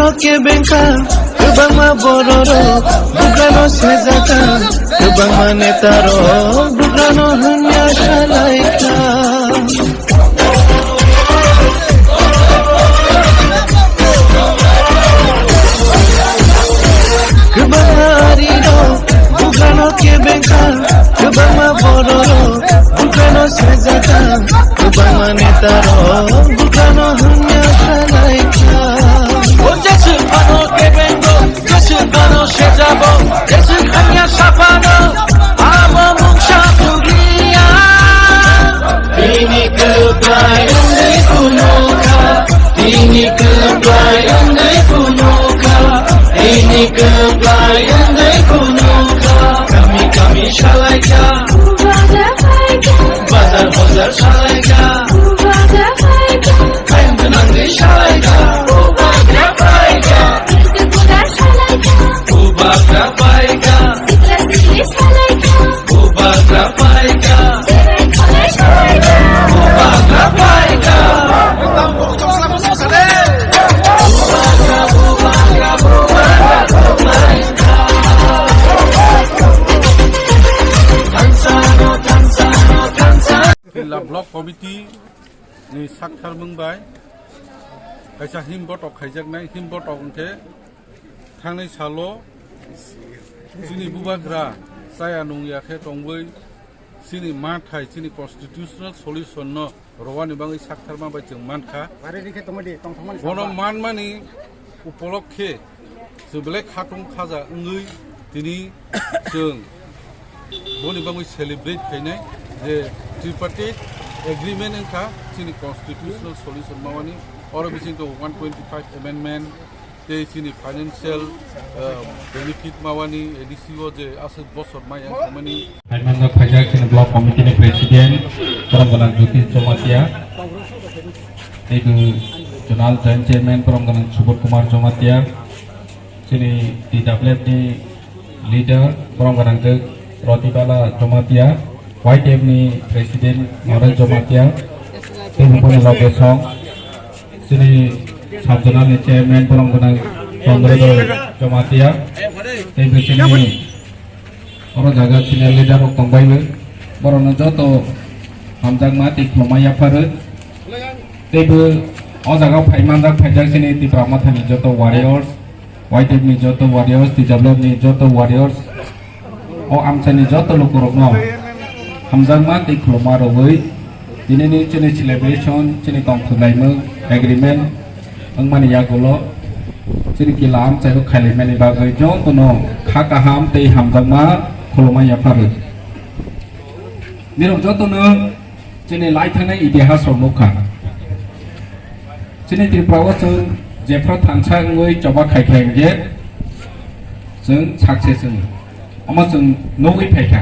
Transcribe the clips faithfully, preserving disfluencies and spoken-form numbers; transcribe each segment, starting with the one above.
Kebengkha, kwbangma bororok bugrano sejaka, kwbangma netarok bugrano hwnya salaikha. Kwbangma arirok bugrano kebengkha, kwbangma bororok bugrano sejaka, kwbangma netarok bugrano hwnya salaikha. O Jesu phano kebengo, Jesu phano sejabo, Jesu khanya saphano, abo mungsa tugliya. Bini kwplai wngwi phunukha, bini kwplai wngwi phunukha, bini kwplai wngwi phunukha. Kami kami salaikha, bazar bazar salaikha, kayang gwnangwi salaikha. Bubagra paikha, bubagra paikha, bubagra paikha. Jila Block Committee ni sakthar mung bai kaisa him botok khaijaknai, him botok hwnkhe thangnai salo chini bubagra chaya nungya khe tongwi chini mathai, chini constitutional solution no rwani bagwi saktharma bai chwng mankha. Bono manmani upolokhe chwng belai khatung khaja wngwi tini chwng boni bagwi celebrate khainai je tripartite agreement wngkha chini constitutional solution mawani, oro bisingtwi one twenty five amendment tei chini financial, uh, benefit mawani A D C o je aswk bosor mai ang khaimani. Phaimano khaijak chini block committee ni president, borom gwnang Jyotish Jamatia, tei bo zonal joint chairman, borom gwnang Subodh Kumar Jamatia, chini T W F ni leader, borom gwnang Rotibala Jamatia, Y T F ni president Naresh Jamatia, tei bo boni loge song, chini sub zonal ni chairman, borom gwnang Chandrodor Jamatia, tei bo chini oro jaga senior leader rok tongbai bo, borokno joto hamjakma tei khulumma yapharwi, tei bo o jaga phai manjak phaijak chini Tipra Mothani joto warriors, Y T F ni joto warriors, T W F ni joto warriors, o amchaini joto lukurokno hamjakma tei khulumma rwui tinini chini celebration, chini tongthok laimung agreement wngmani yagulo chini kila amchaio khailaimani bagwi jotono kha kaham tei hamjakma khulumma yapharwi. Nirok jotono chini lai thangnai itihas rok nukha. Chini Tripura o chwng jephru thansa wngwi choba khai khai hwnkhe chwng success wngo. Omo chwng nugwi phaikha.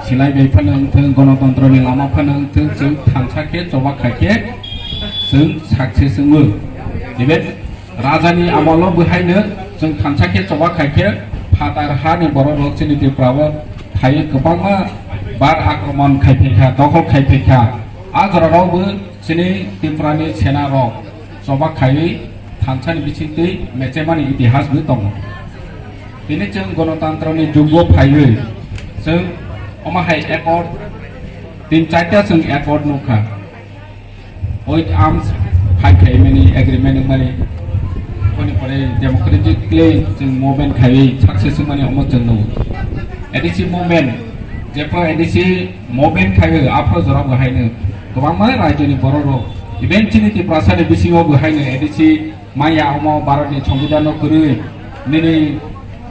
Silai bai phano wngthung, gonotontro ni lama phano wngthung, chwng thansa khe choba khai khe chwng success wngo. Even Rajani amolo bwhaino chwng thansa khe choba khai khe phatar hani borok rok chini Tripura o phaiwi kwbangma bar akromon khai phaikha, dokhol khai phaikha. A jora rok bo chini Tripura ni sena rok choba khaiwi thansa ni bisingtwi mechemani itihas bo tongo. Tini chwng gonotantra ni jugo phaiwi chwng omo hai accord tin charta chwng accord nukha. With arms fight khaimani agreement wngmani, boni pore democratically chwng movement khaiwi success wngmani omo chwng nukgo. A D C movement, jephru A D C movement khaiwi aphru jora bo haino kwbangma rajyoni borok rok, even chini Tiprasa ni bisingo bo haino A D C maya omo Bharat ni Songbidan no kwrwi, nini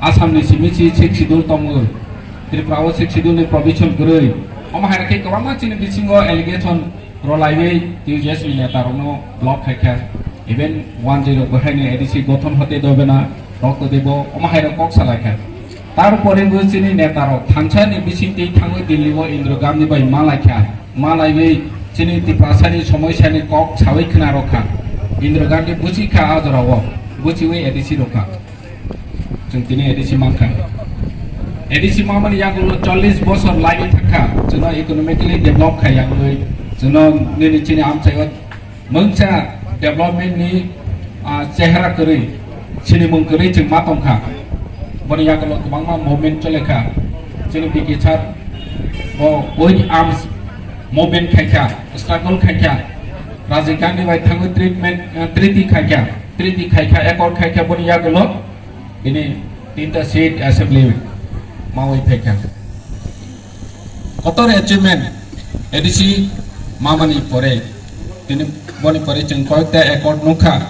Assam ni simi si Sixth Schedule tongo, Tripura o Sixth Schedule ni provision kwrwi, omo hai khe kwbangma chini bisingo allegation Rwlaiwi T U J S ni neta rokno block khaikha, even one zero bwhaino A D C gothon hote dobena rokto debo omo haino kok salaikha. Tarpore bo chini neta rok thansa ni bisingtwi thangwi Delhi o Indira Gandhi bai malaikha, malaiwi chini Tiprasa ni somosya ni kok sawi khna rokha. Indira Gandhi buchikha a jora o, buchiwi A D C rokha. Chwng tini A D C mankha. A D C mamani yagulo chollish bosor laiwi thangkha. Chwngno economically develop khai yangwi, chwngno nini chini amchaio mungsa development ni, ah, chehra kwrwi. Chini mung kwrwi chwng ma tongkha. Boni yagulo kwbangma movement chole kha. Chini B K sir bo with arms movement khai kha, struggle khai kha. Rajiv Gandhi bai thangwi treatment, eh, treaty khai kha. Treaty khai kha, accord khai kha boni yagulo. Bini tinta seat assembly mawi phai kha. Kotor achievement A D C mamani pore, tini boni pore chwng koyekta accord nukha.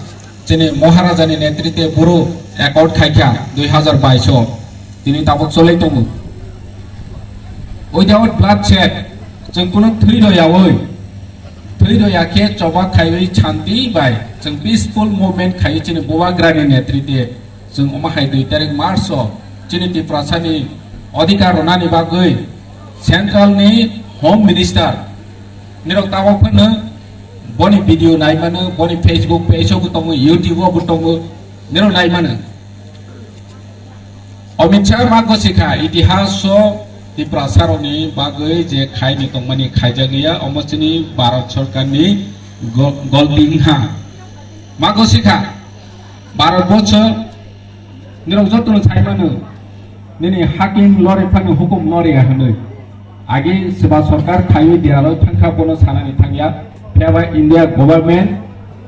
Chini Maharajani netrite boro accord khaikha dui hazar bais o, tini tabuk cholai tongo. Without bloodshed, chwng kuno thwi royawi, thwi roya khe choba khaiwi shanti bai chwng peaceful movement khaiwi chini Bubagrani netrite. Chwng omo hai dui tarik March o chini Tiprasani odhikar rwnani bagwi central ni Home Minister nirok tabok phano boni video nai mano, boni Facebook page o bo tongo, YouTube o bo tongo, nirok nai mano. Amit Shah ma gosikha itihas o Tiprasa rokni bagwi je khaini tongmani khaijak liya, omo chini Bharat Sarkar ni go-, golti wngkha. Ma gosikha. Bharat Borsho nirok jotono sai mano, nini hakim lori phano hukum lori ya hwnwi. Agi seba sarkar khaiwi deralo thangkha bono sanani thangya, phiya ba India government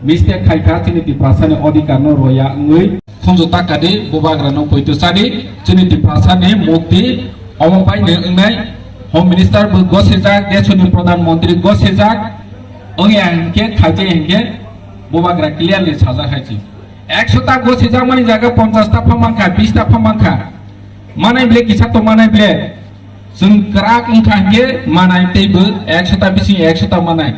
mistake khaikha chini Tiprasani odhikar no roya wngwi. Khunju takadi Bubagra no poito sadi chini Tiprasani mukti omo bai ne wngnai Home Minister bo gosijak, desoni Pradhan Mantri gosijak, wngya hinkhe khaijak hinkhe Bubagra clearly sajak hai chi. Ekshota gosijakmani jaga ponchasta pha mankha, bista pha mankha. Manai ble kisa to manai ble. Chwng kwrak wngkha hinkhe manai teibo ekshota bising ekshota manai.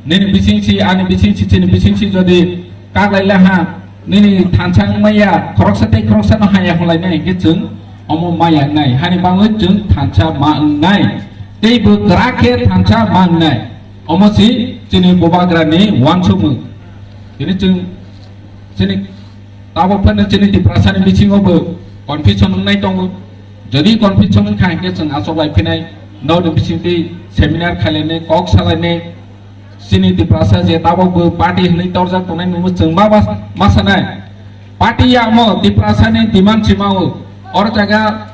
Nini bising si, ani bising si, chini bising si jodi kaglai laha, nini thansa wng maya, khoroksa tei khoroksa no haya hwnlai nai hinkhe chwng omo maya wngnai. Hani bagwi chwng thansa ma wngnai. Teibo kwrak khe thansa ma wngnai. Omo si chini Bubagrani uansukmung. Tini chwng chini tabok phano chini Tiprasani bisingo bo confusion wngnai tongo. Jodi confusion wngkha hinkhe chwng achuk lai phinai, nokni bisingtwi seminar khailainai, kok salainai. Chini Tiprasa je tabok bo party hwnwi torjak tongnai nungbo chwng ma bas-, ma sanai. Party ya omo Tiprasani demand sima o. Oro jaga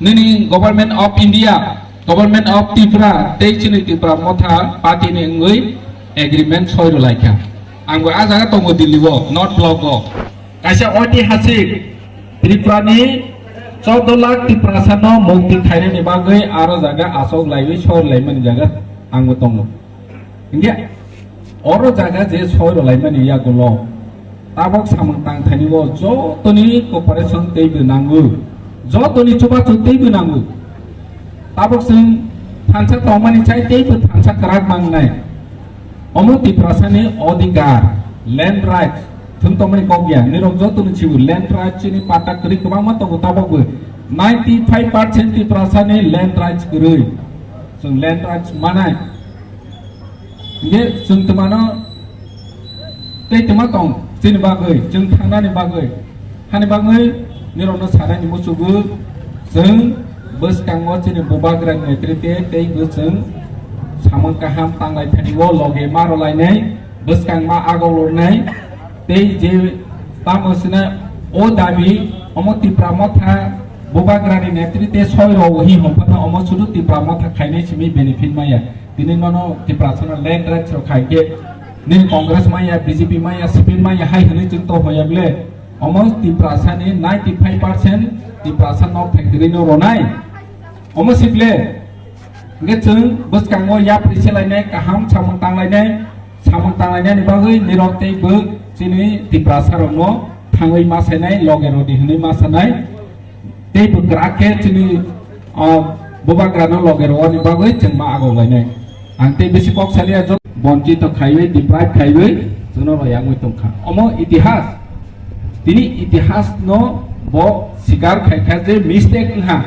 nini Government of India, Government of Tripura, tei chini Tipra Motha party ni wngwi agreement soi rwlaikha. Ang bo a jaga tongo Delhi o, North Block o. Kaisa oitihasik Tripura ni chordo lakh Tiprasa no mukti khainani bagwi aro jaga asok laiwi soi rwlaimani jaga ang bo tongo. Hinkhe oro jaga je soi rwlaimani yagulo tabok samung tangthaini o jotoni cooperation teibo nango, jotoni chubachu teibo nango. Tabok chwng thansa tongmani chai teibo thansa kwrak mangnai. Omo Tiprasani odhikar, land rights, thwng tongmani kok ya, nirok jotoni chibo land rights chini pata kwrwi kwbangma tongo tabokbo. Ninety five percent Tiprasani land rights kwrwi. Chwng land rights manai. Hinkhe chwng twmano tei twma tong chini bagwi, chwng thangnani bagwi. Hani bagwi nirokno sanani muchugo chwng bwskango chini Bubagrani netrite tei bo chwng samung kaham tanglai thani o loge ma rwlainai, bwskang ma agok lornai tei je tamo sina o dabi omo Tipra Motha Bubagrani netrite soi rw hi hwnphano omo sudu Tipra Motha khainai simi benefit maya. Tini nono Tiprasano land rights rok khai khe nini Congress maya, B J P maya, C P M maya hai hwnwi chwng to hoya ble. Omo Tiprasani ninety five percent Tiprasa nok factory no ronai. Omo siple. Hingke chwng bwskango yapri selainai, kaham samung tanglainai, samung tanglainani bagwi nirok tei bo chini Tiprasa rokno thangwi ma sainai, loge rodi hwnwi ma sanai. Tei bo kwrak khe chini, ah, bubagrano loge rwani bagwi chwng ma agok lainai. Ang tei bisi kok saliya, jot-, bonchito khaiwi, deprive khaiwi chwngno royangwi tongkha. Omo itihas. Tini itihasno bo sikar khaikha je mistake wngkha.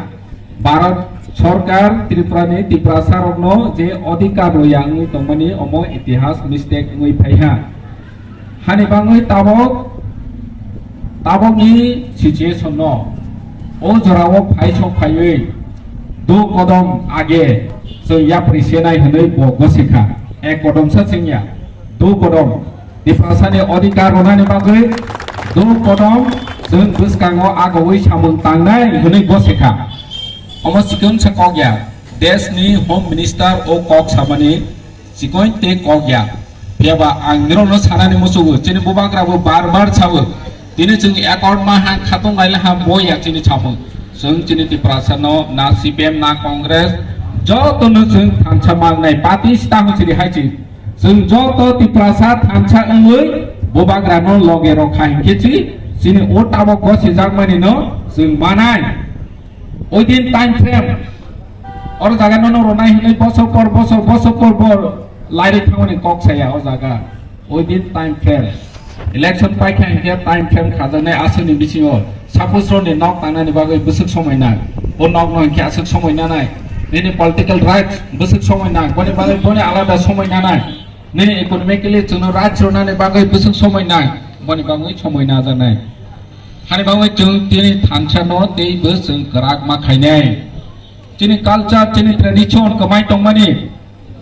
Bharat Sorkar Tripurani Tiprasa rokno je odhikar royangwi tongmani omo itihas mistake wngwi phaiha. Hani bangwi tabok, tabokni situation no o jorao phai sok phaiwi du kodom age chwng yapri senai hwnwi bo gosikha. Ek kodom sa chwngya, du kodom. Tiprasani odhikar ronani bagwi Duk kodom chwng bwskango agowi samung tangnai hwnwi gosikha. Omo chikon sa kok ya. Desh ni Home Minister o kok samani chikon te kok ya. Phiya ba ang nirokno sanani muchugo, chini bubagra bo bar bar sabo. Tini chwng accord ma ha khatung laila ha bo ya chini samung. Chwng chini Tiprasa no na C P M na Congress joto no chwng thansa mangnai party sta hwsiri hai chi. Chwng joto Tiprasa thansa wngwi bubagrano loge rokha hinkhe chi chini o tabok gosijakmani no chwng manai. Within time frame, oro jaga no no ronai hinwi bosor por bosor, bosor por bor lairi thangmani kok saya o jaga. Within time frame. Election paikha hinkhe time frame khajaknai aswkni bisingo. Suppose roni nok tangnani bagwi bwswk somoi nang. O nok no hinkhe aswk somoi nanai. Nini political rights bwswk somoi nang. Boni bagwi boni alada somoi nanai. Nini economically chwngno rights rwnani bagwi bwswk somoi nang. Boni bagwi somoi najaknai. Hani bagwi chwng tini thansa no tei bwswk kwrak ma khainai. Chini culture, chini tradition kwmai tongmani.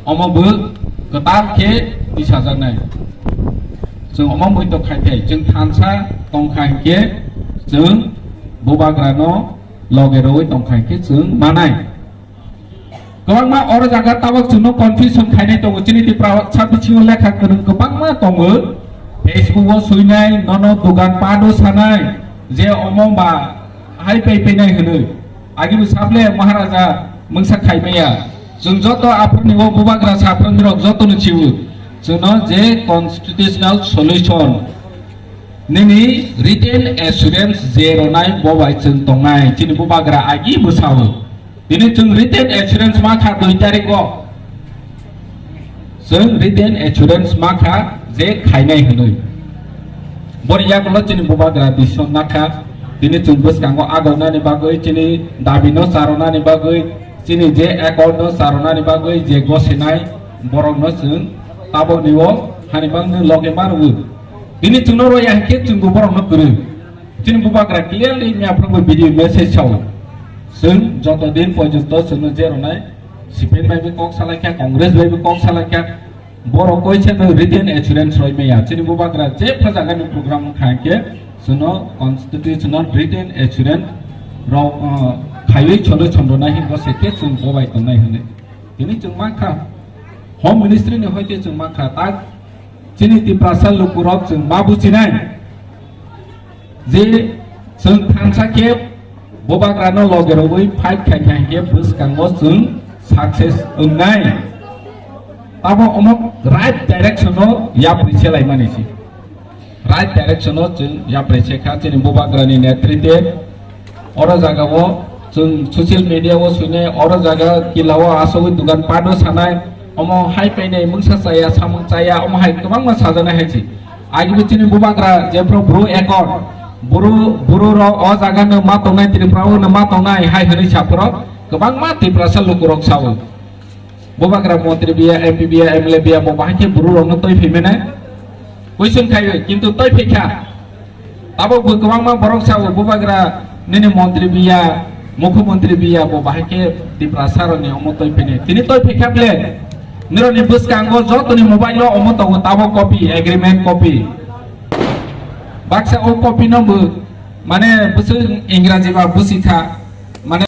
Omo bo kwtal khe tisajaknai. Chwng omo muitok khai thai, chwng thansa tongkha hinkhe chwng bubagrano loge rwui tongkha hinkhe chwng manai. Kwbangma oro jaga tabok chwngno confusion khainai tongo, chini Tiprasa bisingo lekha kwrwng kwbangma tongo, Facebook o swinai, nono dogan pado sanai, je omo ba hai pai painai hwnwi. Agi bo saple Maharaja mungsa khaimaya. Chwng joto aphurni o bubagra saphrwngrok jotono chibu. Chwngno je constitutional solution nini written assurance je ronai bo bai chwng tongnai. Chini bubagra agi bo sao. Tini chwng written assurance ma kha dui tarikh o. Chwng written assurance ma kha je khainai hwnwi. Boni yagulo chini bubagra decision nakha. Tini chwng bwskango agonani bagwi, chini dabi no charonani bagwi, chini je accord no charonani bagwi je gosinai borok no chwng taboni o hani bangni loge ma rwo. Tini chwngno roya hinkhe chwngbo borok no kwrwi. Chini bubagra clearly miya phwrwngbo video message sao. Chwng joto din porjonto chwngno je ronai C P M bai bo kok salaikha, Congress bai bo kok salaikha. Borok koisa no written assurance roi maya. Chini bubagra je phajagani program wngkha hinkhe chwngno constitutional written assurance rok, uh, khaiwi cholo chondrona hinbo se khe chwng bobai tongnai hwnwi. Tini chwng mankha, Home Ministry ni hoite chwng mankha, tak chini Tiprasa lukurok chwng ma buchinai. Je chwng thansa khe bubagrano loge rwui fight khai khai khe bwskango chwng success wngnai. Tamo omo right direction o yapri selaimani si. Right direction o chwng yapri sekha chini bubagrani netritwe. Oro jaga o chwng social media o swinai, oro jaga kila o asogwi dugan pado sanai, omo hai painai mungsa chaya, samung chaya, omo hai kwbangma sajaknai hai se. Agi bo chini bubagra jephru bru ekor, bru, bru rok o jaga no ma tongnai, Tripura o no ma tongnai hai hwnwi saphuru kwbangma Tiprasa lukurok sao. Bubagra montri biya, M P biya, M L A biya, bo bahai khe bru rok no twi phimene. Question khaio, kintu twi phikha. Abo bo kwbangma borok sao, bubagra nini montri biya, mukhyamantri biya, bo bahai khe Tiprasa rokni omo twi phini. Tini twi phikha ble, nirokni bwskango jotoni mobile o omo tongo, tabo copy, agreement copy. Baksa o copy no bo, mane, bwswk Ingraji ba bwswk kha, mane,